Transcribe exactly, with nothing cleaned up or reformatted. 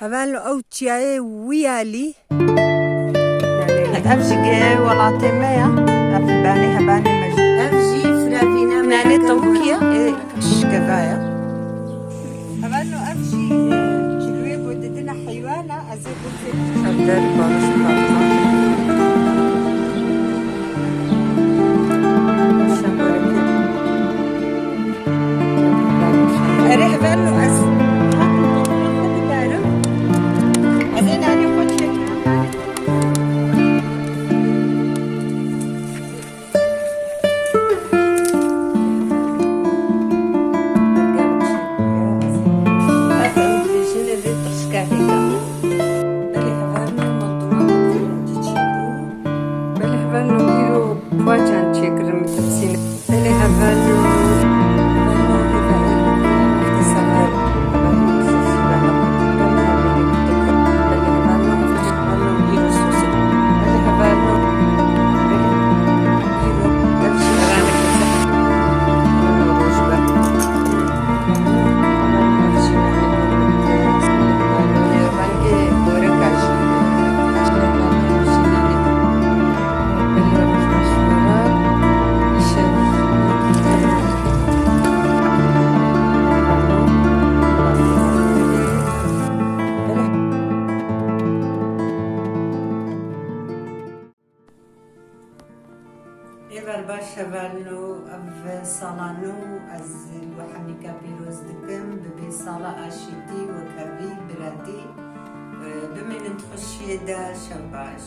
Hevalno ew çiyayê wî yalî. Ev jî ge welatê me ya. Ev banê hebanê me jî. Ev jî firavîna me Nanê ya. Tavukî ya. Ê şikeva ya. Hevalno ev jî, e, cilwê ku didine heywana, ez ê gotê. Ev der baş parka. Şemareke. Erê hevalno ez hatim doktora xwe dikarim. Ez ê nanê xwe çêkim. Ev em dibêjin vê tirşikahê de. Belê hevalno, malduma xwe dî çêbû. Belê hevalno, îro Xwacan çêkirin min tepsîne. Belê hevalno. Êvar baş hevalno, ev sala nû ez li we hemîka pîroz dikim, bibe sala aşîtî, wekhevî, biratî, e, bimînin di xweşiyê de, şev baş.